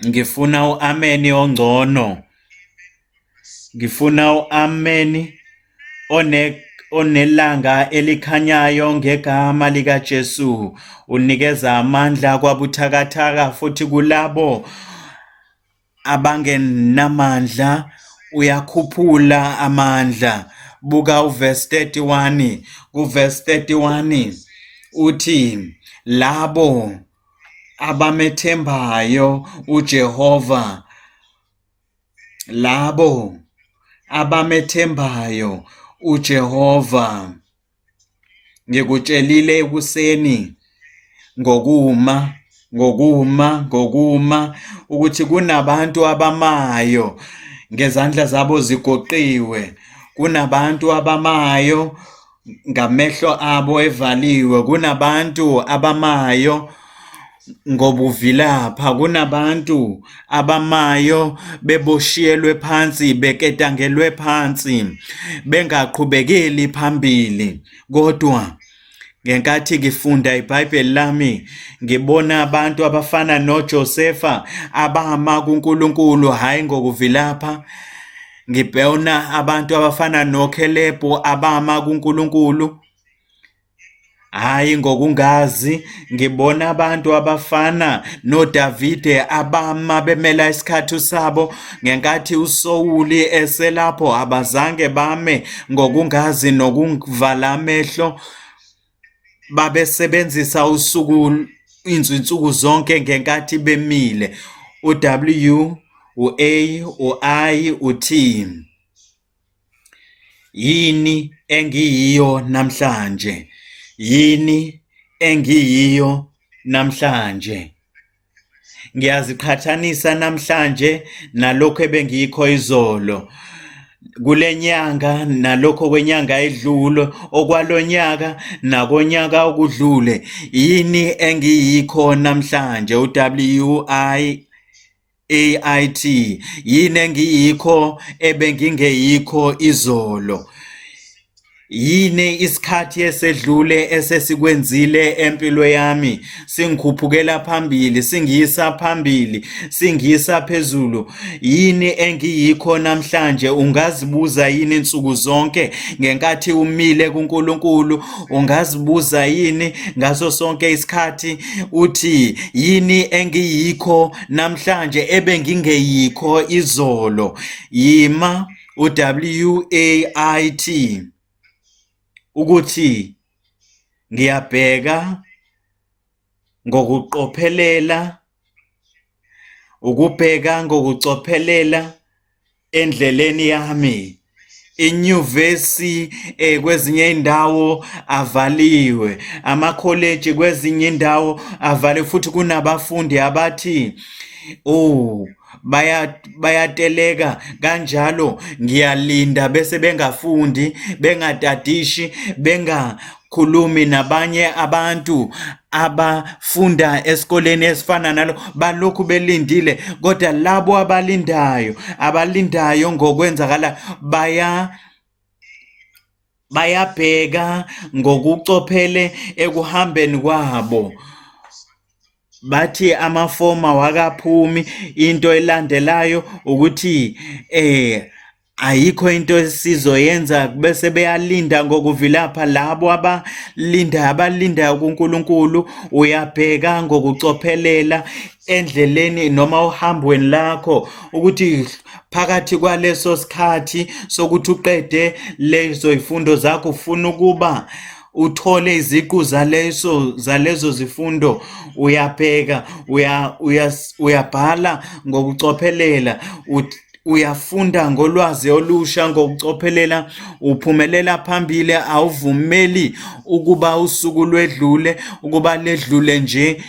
Ngifuna u-ameni ongcono. Ngifuna u-ameni onelanga elikhanyayo ngegama likaJesu. Unikeza amandla kwabuthakathaka futhi kulabo abangenamandla uyakhuphula amandla. Buka uverse 31, kuverse 31 uthi labo abamethembayo uJehova, labo abamethembayo uJehova. Ngikutshelile ekuseni ngokuma, ngokuma, ngokuma ukuthi kunabantu abamayo ngezandla zabo zigoqiwe, kunabantu abamayo ngamehlo abo evaliwe, kunabantu abamayo ngobuvilapha, kunabantu abamayo beboshiyelwe phansi, beketangelwe phansi, bengaqhubekeli phambili. Kodwa ngenkathi ngifunda iBhayibheli lami, ngibona abantu abafana noJosefa abama kuNkulunkulu, hhayi ngokuvilapha. Ngibona abantu abafana noKhelebu abama kuNkulunkulu, hhayi ngokungazi. Ngibona abantu abafana noDavide abama bemela isikhathi sabo ngenkathi uSawuli eselapho, abazange bame ngokungazi nokuvala amehlo. Babesebenzisa usuku insuku zonke ngenkathi bemile. U-W, u-A, u-I, u-T. Yini engiyiyo namhlanje? Yini engiyiyo namhlanje? Ngiyaziqhathanisa namhlanje nalokho ebengiyikho izolo. Kule nyanga nalokho kwenyanga edlule, okwalonyaka nakonyaka okudlule. Yini engiyikho namhlanje? U-W I AIT. Yini engiyikho ebengingeyikho izolo? Yini isikhathi esedlule esesikwenzile empilo yami? Singikhuphukela phambili, singiyisa phambili, singiyisa phezulu. Yini engiyikho namhlanje? Ungazibuza yini nsuku zonke ngenkathi umile kuNkulunkulu? Ungazibuza yini ngaso sonke isikhathi uthi yini engiyikho namhlanje ebengingeyikho izolo? Yima u-W-A-I-T ukuthi ngiyabheka ngokuqophelela, ukubheka ngokucophelela endleleni yami. Inyuvesi kwezinye indawo avaliwe, amakholeji kwezinye indawo avaliwe, futhi kunabafundi abathi oh bayateleka kanjalo, ngiyalinda bese bengafundi, bengatadishi, bengakhulumi nabanye abantu abafunda esikoleni esifana nalo, balokhu belindile. Kodwa labo abalindayo, abalindayo ngokwenzakala bayabheka ngokucophele ekuhambeni kwabo. Bathi amafomu awakaphumi, into elandelayo ukuthi ayikho into esizoyenza, bese beyalinda ngokuvilapha. Labo abalinda, abalindayo kuNkulunkulu, uyabheka ngokucophelela endleleni noma ohambweni lakho ukuthi phakathi kwaleso sikhathi sokuthi uqede lezo zifundo zakho, ufuna ukuba uthole iziqu zalezo zifundo, uyabheka, uyabhala ngokucophelela, uyafunda ngolwazi olusha ngokucophelela, uphumelela phambili, awuvumeli ukuba usuku lwedlule, ukuba ledlule nje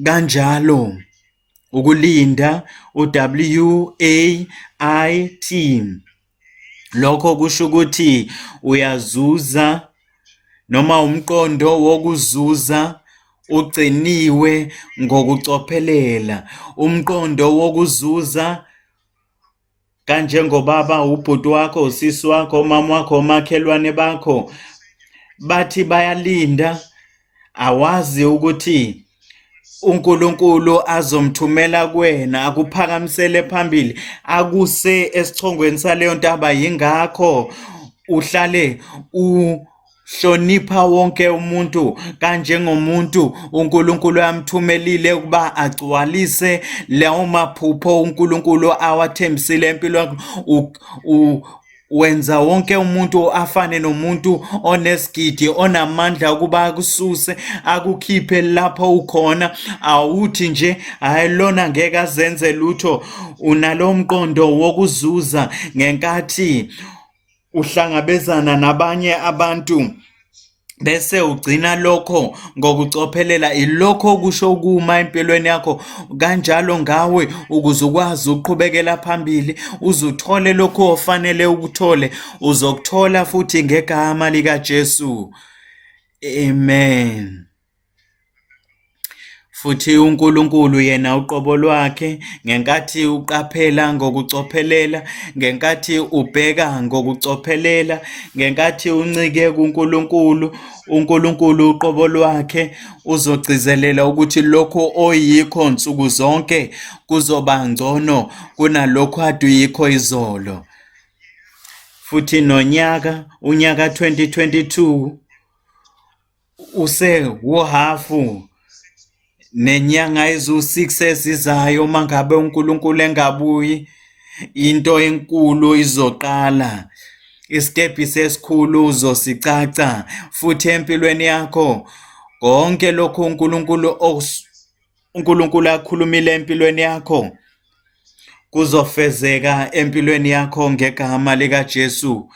kanjalo. Ukulinda, u-W A I T. Lokho kusho ukuthi uyazuza noma umqondo wokuzuza ugciniwe ngokucophelela. Umqondo wokuzuza kanjengobaba, ubhuti wakho, usisi wakho, umama wakho, omakhelwane bakho bathi bayalinda, awazi ukuthi uNkulunkulu azomthumela kuwena akuphakamisele phambili akuse esichongweni saleyo ntaba. Yingakho uhlale uhlonipha wonke umuntu kanjengomuntu uNkulunkulu amthumelile ukuba agcwalise lawo maphupho uNkulunkulu awathembisile empilweni yakho. Wenza wonke umuntu afane nomuntu onesigidi onamandla ukuba akususe akukhiphe lapho ukhona. Awuthi nje hayi lona ngeke azenze lutho. Unalo mqondo wokuzuza ngenkathi uhlangabezana nabanye abantu bese ugcina lokho ngokucophelela. Ilokho okusho ukuma empilweni yakho kanjalo ngawe, ukuze ukwazi ukuqhubekela phambili uzuthole lokho ofanele ukuthole. Uzokuthola futhi ngegama likaJesu. Amen. Futhi uNkulunkulu yena uqobo lwakhe, ngenkathi uqaphela ngokucophelela, ngenkathi ubheka ngokucophelela, ngenkathi uncike kuNkulunkulu, uNkulunkulu uqobo lwakhe uzogcizelela ukuthi lokho oyikho nsuku zonke kuzoba ngcono kunalokho ade uyikho izolo. Futhi nonyaka, unyaka 2022 usewuhhafu nenyanga eziwu-6 ezizayo, uma ngabe uNkulunkulu engabuyi, into enkulu izoqala. Isitebhisi esikhulu uzosicaca futhi empilweni yakho. Konke lokhu uNkulunkulu akhulumile empilweni yakho kuzofezeka empilweni yakho ngegama likaJesu.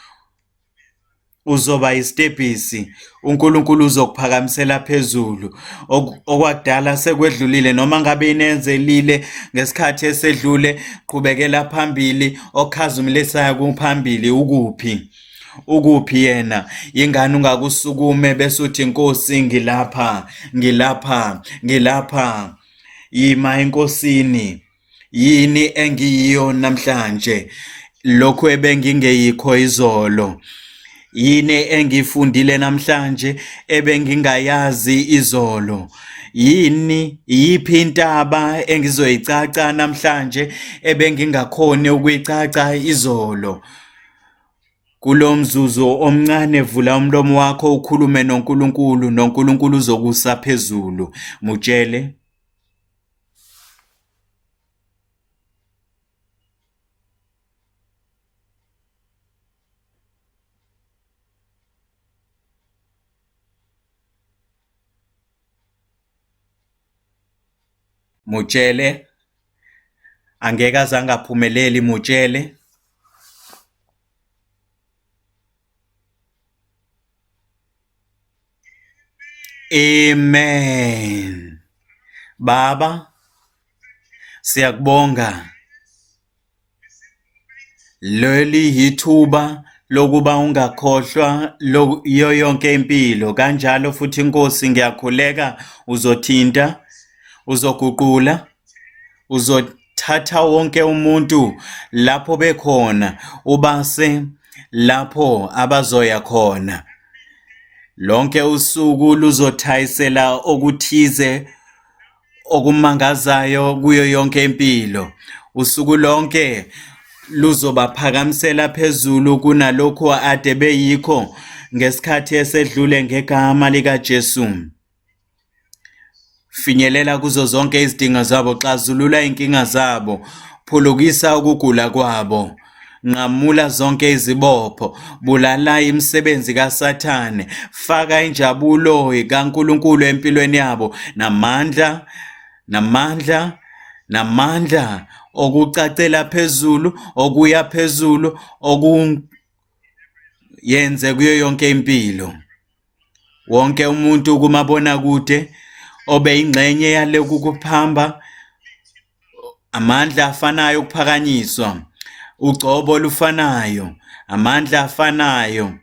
Uzoba isitebhisi, uNkulunkulu uzokuphakamisela phezulu. Okwakudala sekwedlulile, noma ngabe inenzelile ngesikhathi esedlule, qhubekela phambili, okhazimulisayo kuphambili. Ukuphi? Ukuphi yena? Ingane ungakusukume bese uthi Nkosi ngilapha, ngilapha, ngilapha. Yima eNkosini. Yini engiyiyo namhlanje? Lokhu ebengingeyikho izolo. Yini engifundile namhlanje ebengingayazi izolo? Yini, yiphi intaba engizoyicaca namhlanje ebengingakhoni ukuyicaca izolo? Kulo mzuzu omncane vula umlomo wakho ukhulume noNkulunkulu, noNkulunkulu uzokusa phezulu. Mutshele. Mutshele angeke aze angaphumeleli, mutshele. Amen. Baba, siyakubonga. Leli yithuba lokuba ungakhohlwa iyo yonke impilo. Kanjalo futhi Nkosi ngiyakhuleka uzothinta, uzoguqula, uzothatha wonke umuntu lapho bekhona, ubase lapho abazoya khona. Lonke usuku luzothayisela okuthize okumangazayo kuyo yonke impilo. Usuku lonke luzobaphakamisela phezulu kunalokhu ade beyikho ngesikhathi esedlule ngegama likaJesu. Finyelela kuzo zonke izidingo zabo, xazulula inkinga zabo, phulukisa ukugula kwabo. Nqamula zonke izibopho, bulala imisebenzi kaSathane, faka injabulo kaNkulunkulu empilweni yabo, namandla, namandla, namandla okucacela phezulu, okuya phezulu, okuyenze kuyo yonke impilo. Wonke umuntu kumabonakude obeyingxenye yalokhu kuphamba amandla afanayo okuphakanyiswa. Ugcobo olufanayo, amandla afanayo,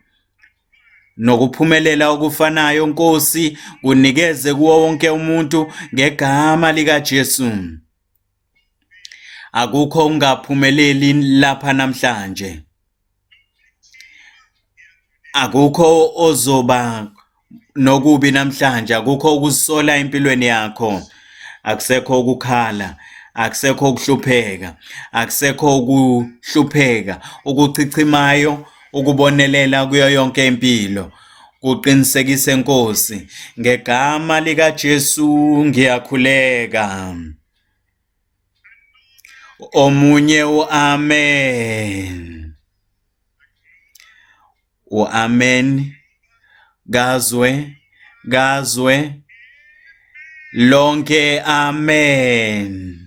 nokuphumelela okufanayo, Nkosi, kunikeze kuwo wonke umuntu ngegama likaJesu. Akukho ukungaphumeleli lapha namhlanje. Akukho ozoba nokubi namhlanje, akukho ukusola empilweni yakho. Akusekho ukukhala, akusekho ukuhlupheka, akusekho ukuhlupheka ukuchichimayo, ukubonelela kuyo yonke impilo. Kuqinisekise Nkosi, ngegama likaJesu ngiyakhuleka. Omunye uAmen. U-amen kazwe kazwe lonke amen.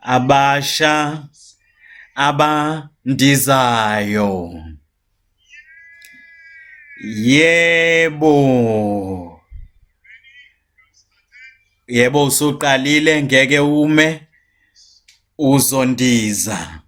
Abasha abandizayo. Yebo. Yebo usuqalile ngeke ume uzondiza.